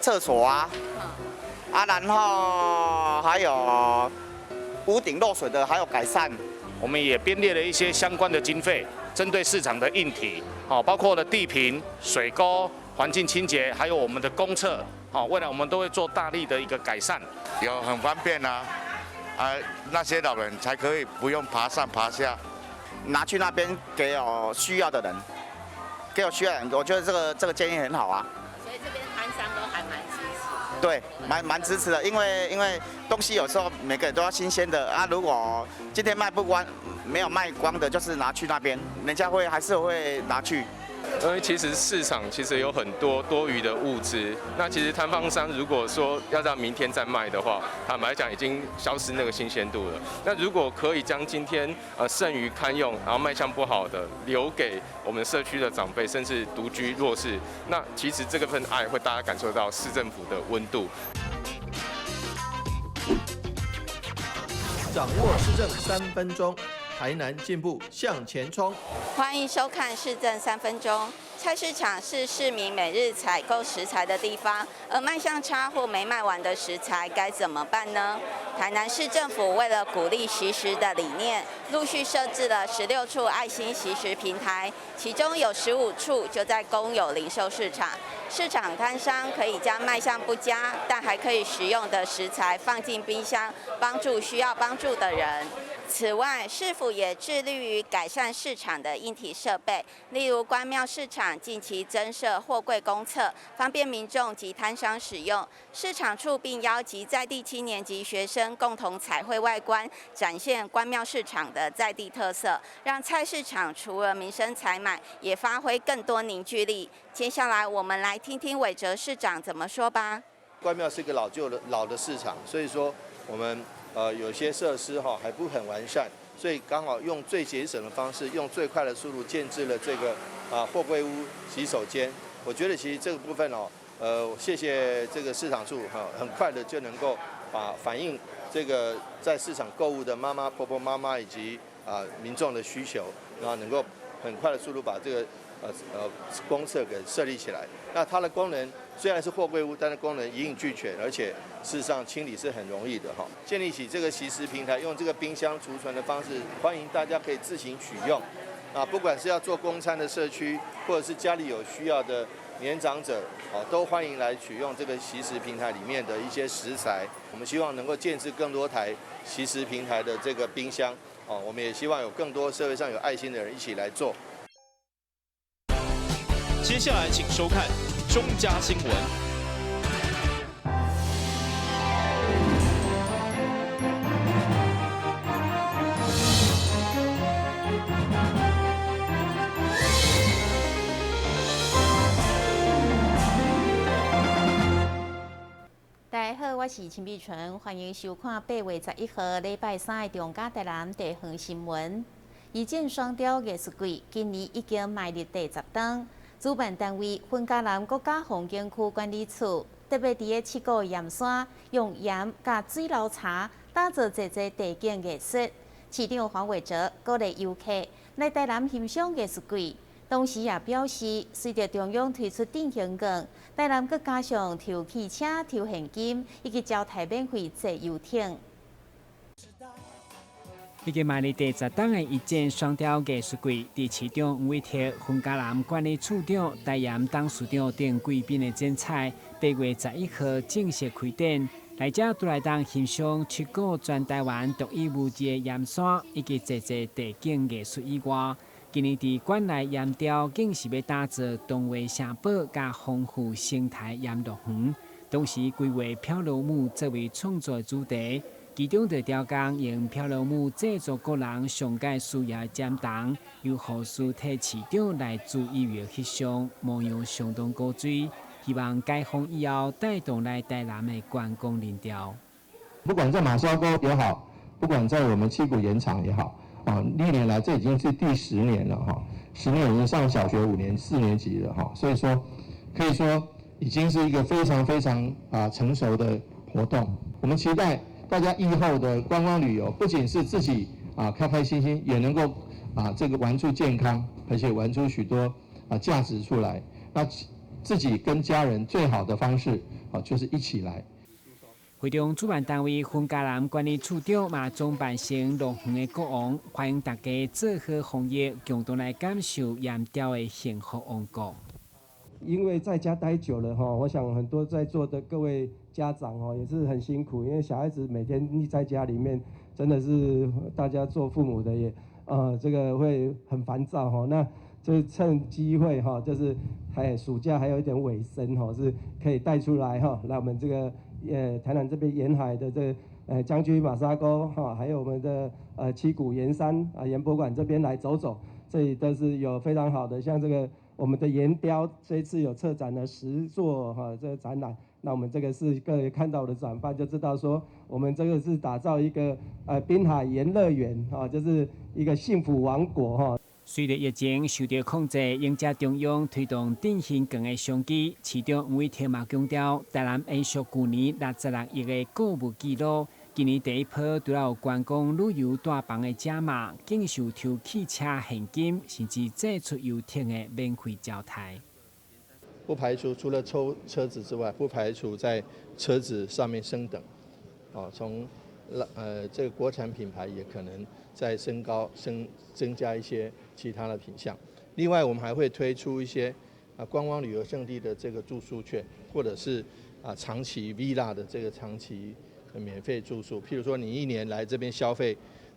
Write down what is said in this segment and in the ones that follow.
廁所啊，啊，然後還有屋頂漏水的，還有改善。我們也編列了一些相關的經費，針對市場的硬體，好，包括了地坪、水溝、環境清潔，還有我們的公廁，好，未來我們都會做大力的一個改善。有很方便啊，啊，那些老人才可以不用爬上爬下，拿去那邊給有需要的人，給有需要的人，我覺得這個建議很好啊。所以這邊攤商都還蠻支持。對，蠻支持的，因為東西有時候每個人都要新鮮的啊。如果今天賣不光，沒有賣光的，就是拿去那邊，人家會還是會拿去。因為其實市場其實有很多多餘的物資，那其實攤販商如果說要讓明天再賣的話，坦白講已經消失那個新鮮度了。那如果可以將今天剩餘堪用，然後賣相不好的留給我們社區的長輩，甚至獨居弱勢，那其實這個份愛會大家感受到市政府的溫度。掌握市政3分鐘，台南進步向前衝。歡迎收看市政三分鐘。菜市場是市民每日採購食材的地方，而賣相差或沒賣完的食材該怎麼辦呢？台南市政府為了鼓勵惜食的理念，陸續設置了16處愛心惜食平台，其中有15處就在公有零售市場。市場攤商可以將賣相不佳但還可以食用的食材放進冰箱，幫助需要幫助的人。此外，市府也致力於改善市場的硬體設備，例如關廟市場近期增設貨櫃公廁，方便民眾及攤商使用。市場處並邀集在地青年及學生共同彩繪外觀，展現關廟市場的在地特色，讓菜市場除了民生採買，也發揮更多凝聚力。接下來，我們來聽聽韋哲市長怎麼說吧。關廟是一個老舊的老的市場，所以說我們有些設施哈還不很完善，所以剛好用最節省的方式，用最快的速度建置了這個貨櫃屋洗手間。我覺得其實這個部分哦，謝謝這個市場處哈，很快的就能夠把反映這個在市場購物的媽媽、婆婆媽媽以及民眾的需求，然後能夠很快的速度把這個公廁給設立起來。那它的功能雖然是貨櫃屋，但是功能一應俱全，而且事實上清理是很容易的哈。建立起這個惜食平台，用這個冰箱儲存的方式，歡迎大家可以自行取用。啊，不管是要做公餐的社區，或者是家裡有需要的年長者，啊，都歡迎來取用這個惜食平台裡面的一些食材。我們希望能夠建置更多台惜食平台的這個冰箱，哦，我們也希望有更多社會上有愛心的人一起來做。接下來請收看中嘉新聞。大家好，我是陳美純，歡迎收看8月11號禮拜三的中嘉台南地方新聞。一箭雙雕藝術季今年已經邁入第十檔。主辦單位雲嘉南國家風景區管理處特別佇咧七股鹽山，用鹽佮水流茶打造這座地景藝術。市長黃偉哲鼓勵遊客來台南欣賞藝術季，同時也表示，隨著中央推出振興券，台南閣加上抽汽車、抽現金以及招待免費坐遊艇。已經邁入第十檔的一箭雙雕藝術季，佇市長黃偉哲、雲嘉南管理處長、台鹽董事長等貴賓的剪彩，8月11號正式開展。來遮都來當欣賞七股全台灣獨一無二的鹽山，以及濟濟地景藝術以外，今年佇館內鹽雕更是欲打造動畫城堡佮豐富生態鹽樂園，同時規劃漂流木作為創作主題。其中的雕工用漂流木製作個人上蓋需要的尖筒，由護士替市長來做醫院翕相，模樣相當古錐。希望解封以後帶動來台南的觀光人潮。不管在馬燒溝也好，不管在我們七股鹽場也好，啊，歷年來這已經是第10年了哈，十年已經上小學五年四年級了哈，所以說可以說已經是一個非常非常成熟的活動。我們期待大家以後的觀光旅遊，不僅是自己開開心心，也能夠這個玩出健康，而且玩出許多價值出來。那自己跟家人最好的方式啊，就是一起來。會中主辦單位雲嘉南管理處長嘛裝扮成樂園的國王，歡迎大家做好防疫，共同來感受鹽雕的幸福王國。因為在家待久了哈，我想很多在座的各位家長哦也是很辛苦，因為小孩子每天膩在家裡面，真的是大家做父母的也，這個會很煩躁哈。那就趁機會哈，就是還暑假還有一點尾聲哈，是可以帶出來哈，來我們這個台南這邊沿海的這個將軍馬沙溝哈，還有我們的七股鹽山啊鹽博館這邊來走走，這裡都是有非常好的，像這個我們的鹽雕，這一次有策展了10座哈這個展覽，那我們這個是各位看到的展販就知道說，我們這個是打造一個濱海鹽樂園哈，就是一個幸福王國哈。隨著疫情受到控制，迎接中央推動振興券的商機，市長黃偉哲嘛強調，台南延續舊年66億的購物紀錄，今年第一波除了有觀光旅遊大房的加碼，更受抽汽車現金，甚至祭出遊艇的免費招待。不排除除了抽車子之外，不排除在車子上面升等，哦，從這個國產品牌也可能再升高升增加一些其他的品項。另外，我們還會推出一些觀光旅遊勝地的這個住宿券，或者是長期 villa 的這個長期免費住宿。譬如說，你一年來這邊消費，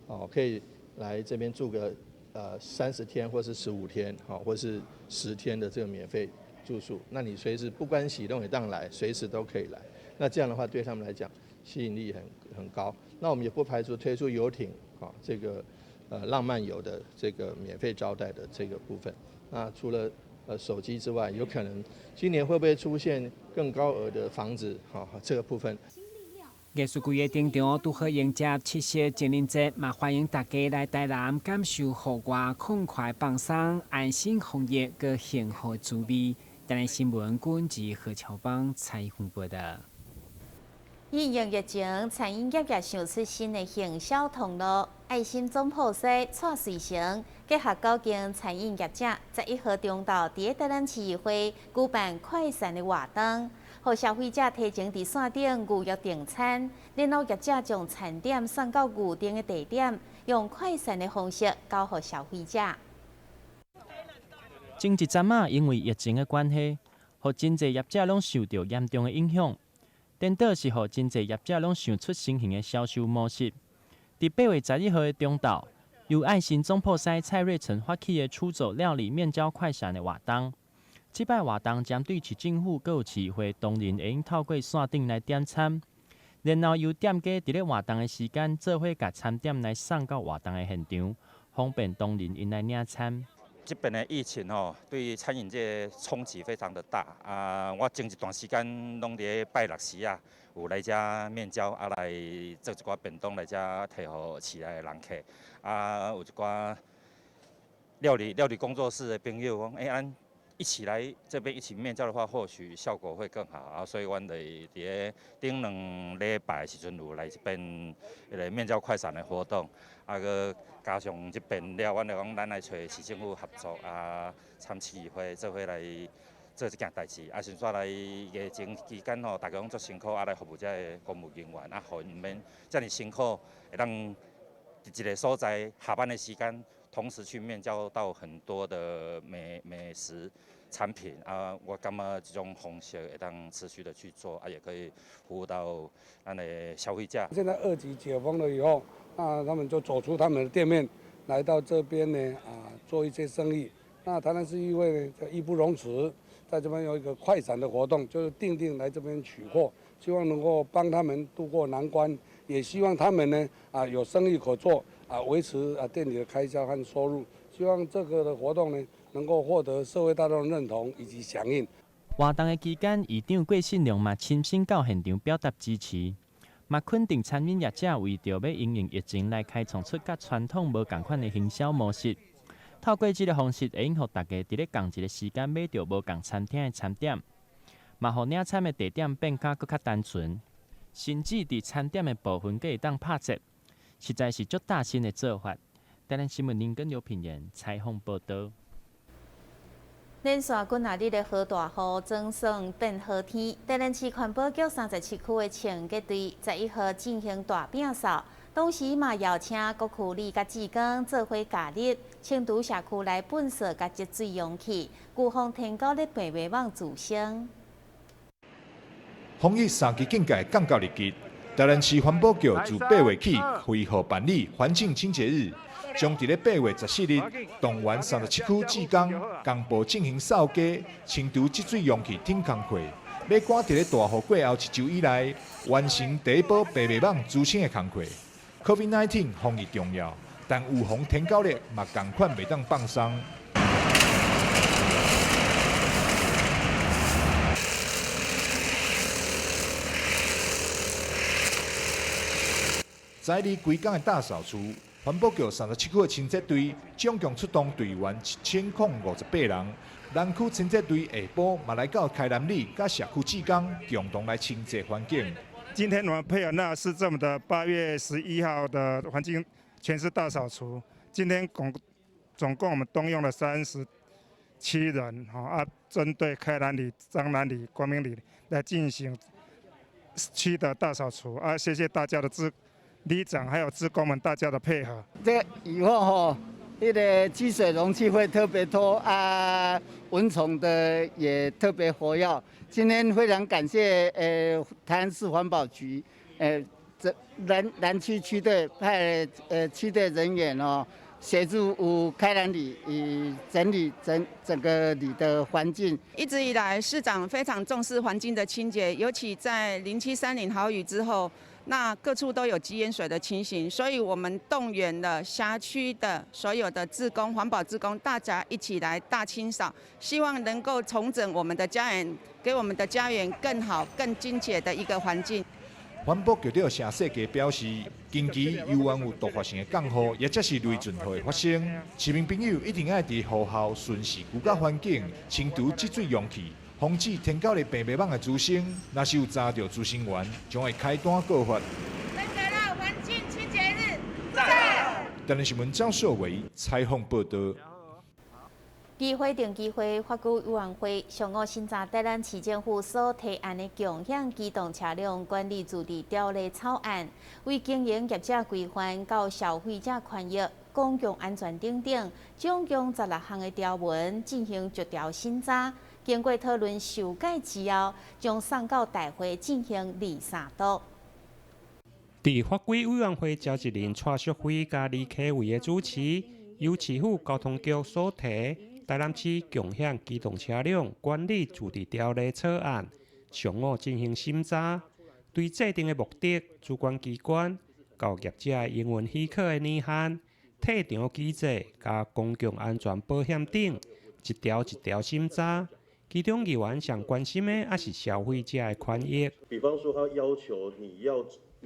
哦，可以來這邊住個30天，或是15天，好，或是10天的這個免費住宿。那你隨時不管時攏會當來，隨時都可以來。那這樣的話，對他們來講吸引力很高。那我們也不排除推出遊艇，啊，這個浪漫遊的這個免費招待的這個部分。那除了手機之外，有可能今年會不會出現更高額的房子？好，這個部分。藝術季的登場，拄好迎接七夕情人節，嘛歡迎大家來台南感受戶外焢快放鬆、安心防疫閣幸福滋味。台南新聞軍記何喬邦採訪報導。因應疫情，餐飲業也想出新的行銷通路。愛心總鋪師蔡瑞成結合九間餐飲業者，11號中晝佇台南市議會舉辦快閃的活動，予消費者提前佇線頂預約訂餐，然後業者將餐點送到預定的地點，用快閃的方式交予消費者。前一陣仔，因為疫情的關係，予真濟業者攏受著嚴重的影響。顛倒是予真濟業者攏想出新型的銷售模式。佇8月11號的中晝，由愛心總鋪師蔡瑞成發起的出走料理面交快閃的活動。這擺活動針對市政府閣有市議會同仁會用透過線頂來點餐，然後由店家佇咧活動的時間做伙共餐點來送到活動的現場，方便同仁𪜶來領餐。這邊的疫情吼，對餐飲界衝擊非常的大啊！我前一段時間攏佇拜六時啊，有來遮面交啊，來做一寡便當來遮提予市內的人客啊，有一寡料理工作室的朋友講，欸，咱一起來這邊一起面交的話，或許效果會更好啊！所以阮就佇咧頂兩禮拜的時陣有來這邊彼個面交快閃的活動，啊，閣加上這邊了，阮就講咱來揣市政府合作啊，參市議會做伙來做這件代誌，啊，順紲來疫情期間吼，大家攏足辛苦，啊，來服務這个公務人員，啊，予𪜶毋免遮爾辛苦，會當佇一個所在下班的時間，同時去面交到很多的美食產品啊，我感覺這種方式會當持續的去做，啊，也可以服務到咱的消費者。現在二級解封了以後，那他們就走出他們的店面，來到這邊呢，啊，做一些生意。那台南市議會呢，就義不容辭，在這邊有一個快閃的活動，就是定定來這邊取貨，希望能夠幫他們渡過難關，也希望他們呢，啊，有生意可做，啊，維持啊店裡的開銷和收入。希望這個的活動呢，能夠獲得社會大眾認同以及響應。活動的期間，議長郭信良嘛親身到現場表達支持，嘛肯定餐飲業者為著欲因應疫情來開創出佮傳統無仝款的行銷模式。透過這个方式，會用予大家佇咧仝一个時間買著無仝餐廳的餐點，嘛予領餐的地點變較閣較單純，甚至佇餐點的部分閣會當拍折，實在是足嶄新的做法。台南新聞林根劉品言採訪報導。连续幾若日的豪大雨，總算變好天。台南市環保局37區的清潔隊11號進行大摒掃，同時嘛邀請各區里佮志工做伙加入，清除社區內糞埽佮積水容器，預防天狗日病媒蚊滋生。防疫三級警戒降到二級，台南市環保局自8月起恢復辦理環境清潔日。將佇咧8月14日動員37區志工共步進行掃街、清除積水容器等工課，欲趕佇咧大雨過後一週以內完成第一波病媒蚊滋生的工課。COVID-19 防疫重要，但預防天狗日嘛仝款袂當放鬆。在你規工的大掃除。環保局37區的清潔隊總共出動隊員1058人，南區清潔隊下晡嘛來到開南里，佮社區志工共同來清潔環境。今天我們配合那市政府的8月11號的環境全市大掃除，今天總共我們動用了37人，哈啊，針對開南里、彰南里、光明里來進行區的大掃除，啊，謝謝大家的支。里長還有志工們大家的配合。這以後吼，彼個積水容器會特別多啊，蚊蟲的也特別活躍。今天非常感謝台南市環保局，這南區區隊派區隊人員哦，協助有開南里以整理整個里的環境。一直以來，市長非常重視環境的清潔，尤其在0730豪雨之後。那各處都有積淹水的情形，所以我們動員了轄區的所有的志工、環保志工，大家一起來大清掃，希望能夠重整我們的家園，給我們的家園更好、更清潔的一個環境。環保局長謝世傑表示，近期猶原有突發性的降雨，抑者是雷陣雨的發生，市民朋友一定愛佇雨後巡視居家環境，清除積水容器。防止天狗日病媒蚊的滋生，若是有查著滋生源，將會開單告發。環境清潔日，讚！台南新聞張秀偉採訪報道。議會定期會法規委員會上午審查台南市政府所提案的共享機動車輛管理自治條例草案，為經營業者規範到消費者權益、公共安全等等，總共16項的條文進行逐條審查。經過討論修改之後，將送到大會進行二三讀。佇法規委員會召集人蔡淑慧佮李啟偉的主持，由市府交通局所提台南市共享機動車輛管理自治條例草案，上午進行審查。對制定的目的、主管機關、到業者營運許可的年限、退場機制、佮公共安全保險等，一條一條審查。其中議員上關心的，也是消費者的權益。比方說，他要求你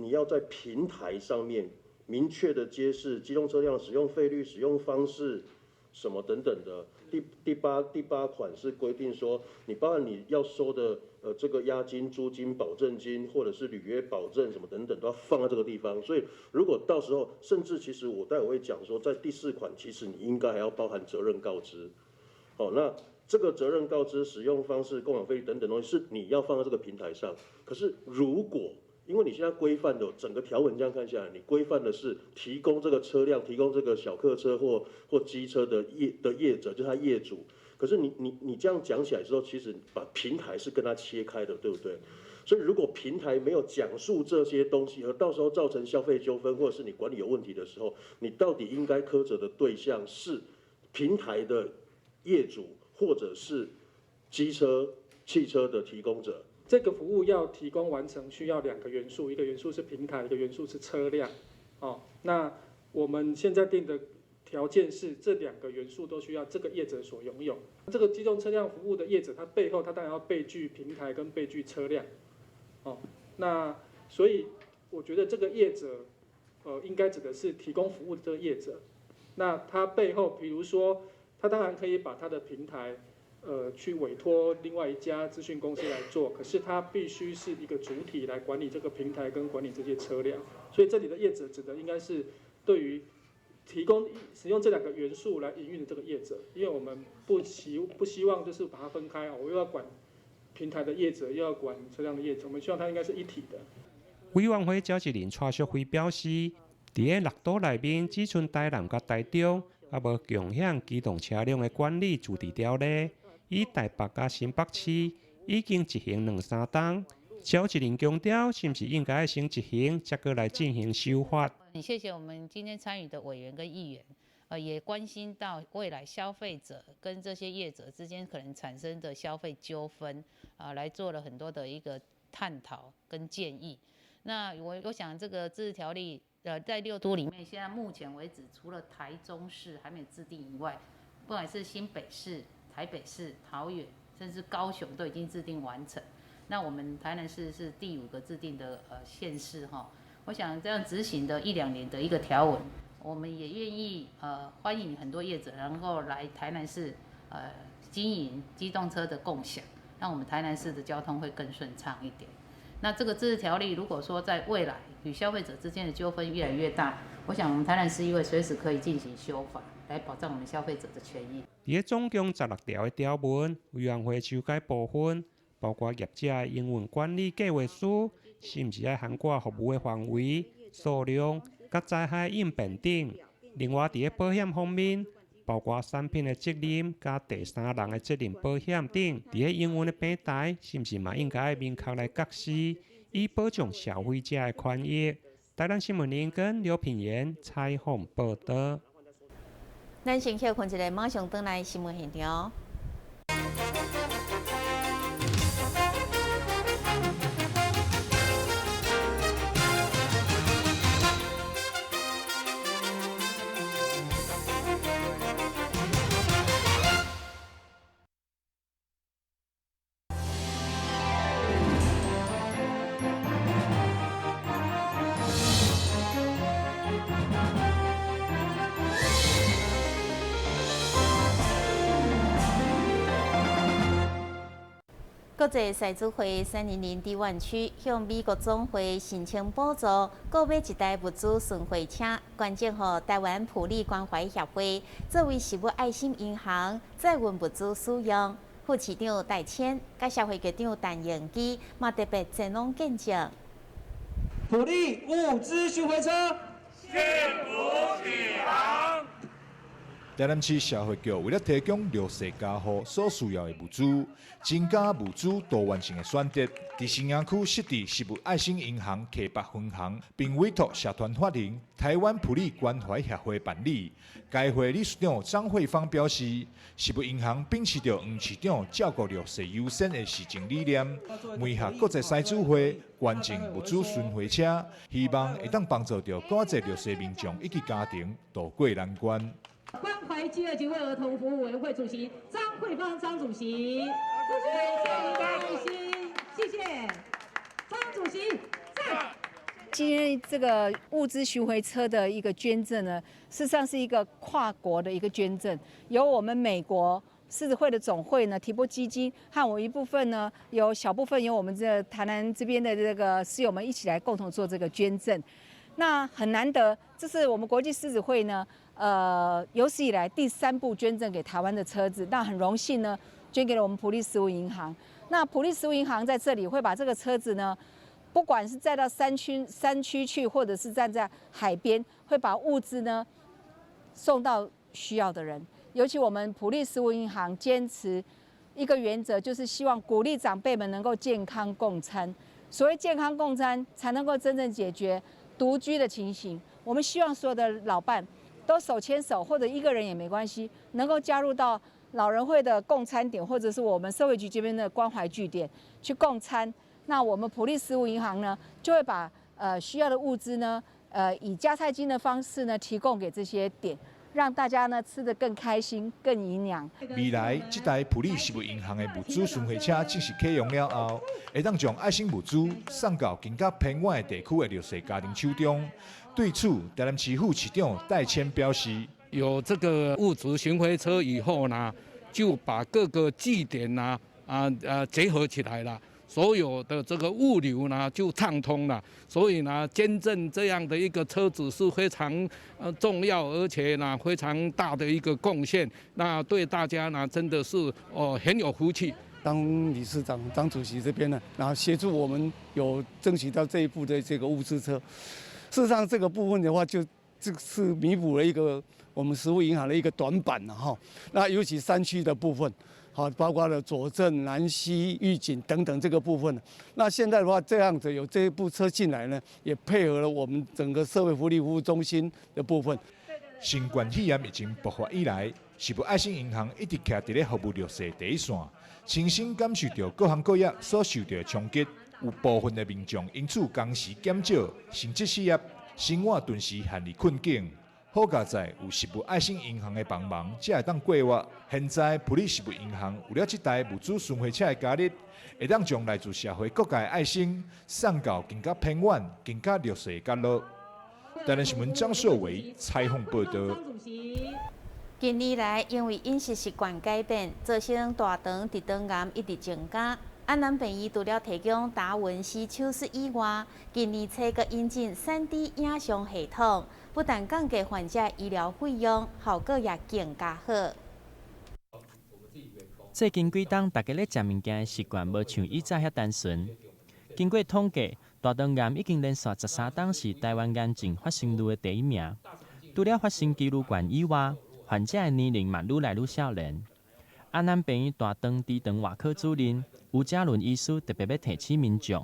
要在平台上面明確的揭示機動車輛使用費率、使用方式什麼等等的。第八款是規定說，你包含你要收的這個押金、租金、保證金，或者是履約保證什麼等等，都要放在這個地方。所以，如果到時候，甚至其實我待會會講說，在第四款，其實你應該還要包含責任告知。好，那這個責任告知、使用方式、共享費率等等東西，是你要放在這個平台上。可是，如果因為你現在規範的整個條文這樣看下來，你規範的是提供這個車輛、提供這個小客車或機車的業者，就是他業主。可是你這樣講起來之後，其實把平台是跟他切開的，對不對？所以如果平台沒有講述這些東西，而到時候造成消費糾紛，或者是你管理有問題的時候，你到底應該苛責的對象是平台的業主，或者是機車、汽車的提供者？這個服務要提供完成，需要兩個元素，一個元素是平台，一個元素是車輛。哦，那我們現在定的條件是這兩個元素都需要這個業者所擁有。這個機動車輛服務的業者，他背後他當然要備具平台跟備具車輛。哦，那所以我覺得這個業者，應該指的是提供服務的這個業者。那他背後，比如說，他當然可以把他的平台，去委託另外一家資訊公司來做，可是他必須是一個主體來管理這個平台跟管理這些車輛，所以這裡的業者指的應該是對於提供使用這兩個元素來營運的這個業者，因為我們不希望就是把它分開，我又要管平台的業者，又要管車輛的業者，我們希望它應該是一體的。委員會召集人蔡淑惠表示，佇咧六都內面，只賰台南佮台中，猶無共享機動車輛的管理自治條例，以台北佮新北市已經執行兩三冬。召集人強調，是毋是應該先執行，才閣來進行修法？很謝謝我們今天參與的委員跟議員，也關心到未來消費者跟這些業者之間可能產生的消費糾紛，啊，來做了很多的一個探討跟建議。那我想這個自治條例，在六都裡面，現在目前為止，除了台中市還沒有制定以外，不管是新北市、台北市、桃園，甚至高雄都已經制定完成。那我們台南市是第五個制定的縣市哈，我想這樣執行的一兩年的一個條文，我們也願意歡迎很多業者能夠來台南市經營機動車的共享，讓我們台南市的交通會更順暢一點。那這個自治條例如果說在未來與消費者之間的糾紛越來越大，我想我們台南市議會隨時可以進行修法，來保障我們消費者的權益。佇咧總共16條的條文，委員會修改部分，包括業者的營運管理計劃書，是毋是愛涵蓋服務的範圍、數量、佮災害應變等。另外，佇咧保險方面，包括產品的責任佮第三人的責任保險等，佇咧營運的平台，是毋是嘛應該明確來告示，以保障消費者的權益。台南新聞林根劉品言採訪報導。咱先歇睏一下，馬上轉來新聞現場。國際獅子會300台灣區向美國總會申請補助，購買一台物資巡迴車，捐贈予台灣普利關懷協會，作為食物愛心銀行載運物資使用。副市長戴謙、佮社會局長陳榮基嘛特別前往見證。普利物資巡迴車，幸福啟航。台南市社會局為了提供弱勢家戶所需要的物資，增加物資多元性的選擇，佇新營區設置食物愛心銀行溪北分行，並委託社團法人台灣普利關懷協會辦理。該會理事長張慧芳表示，食物銀行秉持著黃市長照顧弱勢優先的市政理念，媒合國際獅子會捐贈物資巡迴車，希望會當幫助著較濟弱勢民眾以及家庭渡過難關。關懷飢餓及為兒童服務委員會主席張慧芳張主席，謝謝，謝謝張主席。今天這個物資巡迴車的一個捐贈呢，事實上是一個跨國的一個捐贈，由我們美國獅子會的總會呢提撥基金，和我一部分呢，有小部分由我們這台南這邊的這個獅友們一起來共同做這個捐贈。那很難得，這是我們國際獅子會呢，有史以來第三部捐贈給台灣的車子。那很榮幸呢，捐給了我們普利食物銀行。那普利食物銀行在這裡會把這個車子呢，不管是載到山區去，或者是站在海邊，會把物資呢送到需要的人。尤其我們普利食物銀行堅持一個原則，就是希望鼓勵長輩們能夠健康共餐。所謂健康共餐，才能夠真正解決獨居的情形。我們希望所有的老伴都手牽手，或者一個人也沒關係，能夠加入到老人會的共餐點，或者是我們社會局這邊的關懷據點去共餐。那我們普利食物銀行呢，就會把需要的物資呢，以加菜金的方式呢，提供給這些點，讓大家呢吃得更開心、更營養。未來這台普利食物銀行的物資巡迴車正式啟用了後，會當將愛心物資送到更加偏遠的地區的弱勢家庭手中。對此，台南市副市長戴謙表示，有這個物資巡迴車以後呢，就把各個據點啊結合起來了。所有的這個物流呢就暢通了。所以呢，捐贈這樣的一個車子是非常重要，而且呢非常大的一個貢獻。那對大家呢真的是哦很有福氣。當理事長、張主席這邊呢，然後協助我們有爭取到這一部的這個物資車。事實上，這個部分的話，就這是彌補了一個我們食物銀行的一個短板了哈。那尤其山區的部分，好，包括了左鎮、南溪、玉井等等這個部分。那現在的話，這樣子有這一部車進來呢，也配合了我們整個社會福利服務中心的部分。新冠肺炎疫情爆發以來，食物愛心銀行一直徛佇咧服務弱勢第一線，親身感受著各行各業所受著的衝擊。有部分的民眾因此工時減少，甚至失業，生活頓時陷入困境。好佳哉有食物愛心銀行的幫忙，才會當過活。現在埔里食物銀行有了這台物資巡迴車的加入，會當將來自社會各界的愛心送到更加偏遠、更加弱勢的角落。台南新聞張碩維採訪報導。近年來，因為飲食習慣改變，造成大腸直腸癌一直增加。安南病院除了提供達文西手術以外，近年初閣引進3D 影像系統，不但降低患者醫療費用，效果也更加好。最近幾冬，大家咧食物件的習慣無像以前遐單純。經過統計，大腸癌已經連續13冬是台灣癌症發生率的第一名。除了發生幾率懸以外，患者的年齡嘛愈來愈少年。安南病院大腸直腸外科主任吳嘉倫醫師特別欲提醒民眾，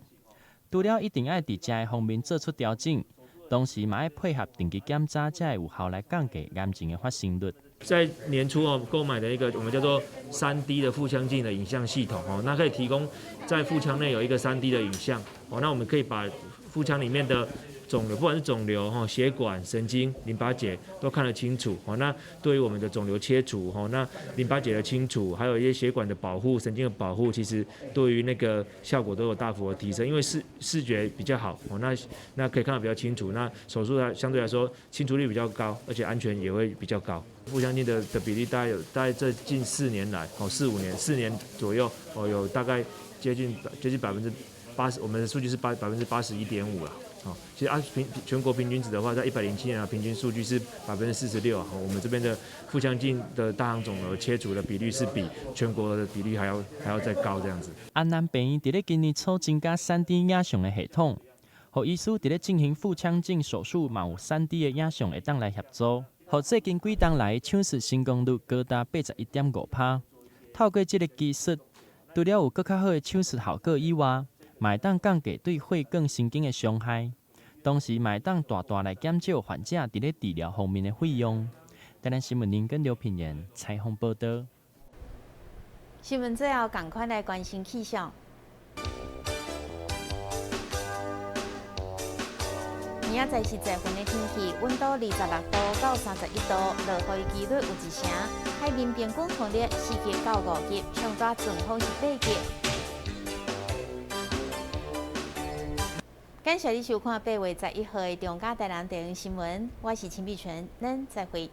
除了一定愛佇食的方面做出調整，同時嘛愛配合定期檢查，才會有效來降低癌症的發生率。在年初哦，購買的一個我們叫做3D 的腹腔鏡的影像系統哦，那可以提供在腹腔內有一個3D 的影像哦，那我們可以把腹腔裡面的腫瘤，不管是腫瘤、吼血管、神經、淋巴結都看得清楚哦。那對於我們的腫瘤切除，吼那淋巴結的清除，還有一些血管的保護、神經的保護，其實對於那個效果都有大幅的提升。因為視覺比較好哦，那可以看得比較清楚。那手術相對來說清除率比較高，而且安全也會比較高。腹腔鏡的比例大概有大概這近4年來，哦4、5年4年左右，哦有大概接近80%，我們的數據是81.5%了。哦，其實啊，全國平均值的話，在107年啊，平均數據是46%。我們這邊的腹腔鏡的大腸腫瘤切除的比率是比全國的比率還要再高這樣子。安南病院佇咧今年初增加3D 影像的系統，予醫師佇咧進行腹腔鏡手術嘛有3D 的影像會當來協助。予最近幾冬來手術成功率高達81.5%。透過這個技術，除了有閣較好的手術效果以外，嘛會當降低對血管神經的傷害。同時，嘛會當大大來減少患者佇咧治療方面的費用。台南新聞林跟劉品言採訪報導。新聞最後，仝款來關心氣象。明仔載是十分的天氣，溫度26度到31度，落雨幾率有1成。海面平均風力4級到5級，上大陣風是8級。感謝你收看8月11號的中嘉台南地方新聞，我是陳美純，咱再會。